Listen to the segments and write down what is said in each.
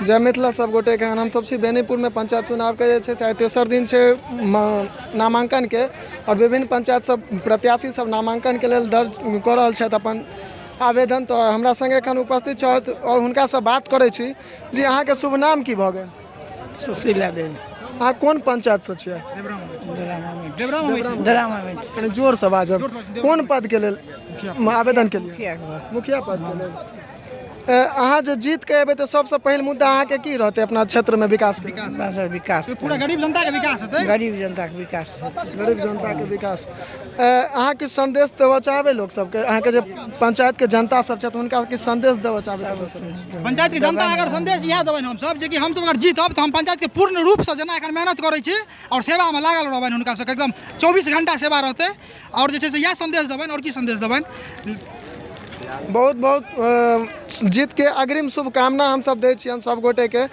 जय मिथिला सब गोटेके। हमसब छी बेनीपुरमे। पंचायत चुनावके जे छै से आइ तेसर दिन छै नामाङ्कनके आओर विभिन्न पंचायत सब प्रत्याशी सब नामाङ्कनके लेल दर्ज कऽ रहल छथि अपन आवेदन। तऽ हमरा सङ्गे एखन उपस्थित छथि आओर हुनकासँ बात करै छी। जी, अहाँके शुभ नाम की भऽ गेल? सुशीला देवी। अहाँ कोन पंचायतसँ छियै? कनि जोरसँ बाजब। कोन पदके लेल आवेदन केलियै? मुखिया पदके लेल। अहाँ जे जीत के एबै तऽ सबसँ पहिल मुद्दा अहाँके की रहतै अपना क्षेत्रमे विकासके? विकास। पूरा गरीब जनताके विकास हेतै। गरीब जनताके विकास। गरीब जनताके विकास। अहाँ किछु संदेश देबऽ चाहबै लोक सबके? अहाँके जे पंचायतके जनता सब छथि, हुनका किछु संदेश देबऽ चाहबै? पंचायतके जनता अगर संदेश इएह देबनि हमसब जेकि हमसब अगर जीतब तऽ हम पंचायतके पूर्ण रूपसँ जेना एखन मेहनत करै छी आओर सेवामे लागल रहबनि, हुनका सबके एकदम 24 घंटा सेवा रहतै आओर जे छै से इएह संदेश देबनि। आओर की संदेश देबनि? बहुत बहुत जीतके अग्रिम शुभकामना हमसब दै छियनि सब गोटेके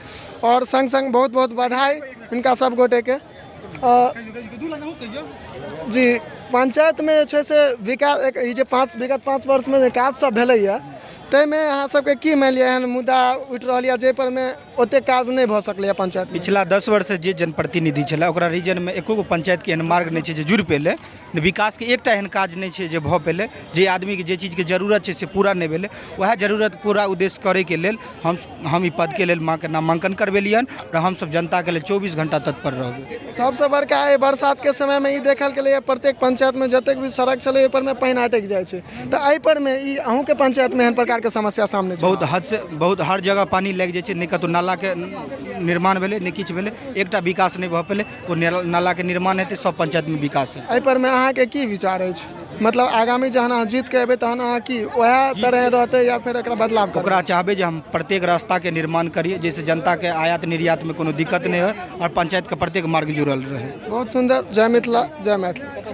आओर सङ्ग सङ्ग बहुत बहुत बधाई हिनका सब गोटेके। जी, पंचायतमे जे छै से विकास, ई जे विगत 5 वर्षमे जे काज सब भेलैए, ताहिमे अहाँ सबके की मानि लिअ एहन मुद्दा उठि रहल यऽ जाहि परमे ओतेक काज नहि भऽ सकलैए पंचायतमे? पिछला 10 वर्षसँ जे जनप्रतिनिधि छलै, ओकरा रीजनमे एको गो पंचायतके एहन मार्ग नहि छै जे जुड़ि पेलै। विकासके एकटा एहन काज नहि छै जे भऽ पेलै। जे आदमीके जे चीजके जरूरत छै से पूरा नहि भेलै। वएह जरूरत पूरा उद्देश्य करैके लेल हम ई पदके लेल माँके नामाङ्कन करबेलियै हन आओर हमसब जनताके लेल 24 घण्टा तत्पर रहबै। सबसँ बड़का एहि बरसातके समयमे ई देखल गेलैए, प्रत्येक पंचायतमे जतेक भी सड़क छलै, ओहि परमे पानि अटकि जाइ छै। तऽ एहि परमे ई अहूँके पंचायतमे एहन प्रकारके समस्या सामने छै? बहुत हदसँ बहुत हर जगह पानि लागि जाइ छै। नहि कतहु नालाके निर्माण भेलै, नहि किछु भेलै। एकटा विकास नहि भऽ पेलै। ओ नालाके निर्माण हेतै, सब पंचायतमे विकास हेतै। एहि परमे अहाँके की विचार अछि? मतलब आगामी जहन अहाँ जीत के एबै, तहन अहाँ की वएह तरह रहतै या फेर एकरा बदलाव करबै? ओकरा चाहबै जे हम प्रत्येक रास्ताके निर्माण करियै, जाहिसँ जनताके आयात निर्यातमे कोनो दिक्कत नहि होइ आओर पंचायतके प्रत्येक मार्ग जुड़ल रहै। बहुत सुन्दर। जय मिथिला, जय मैथिली।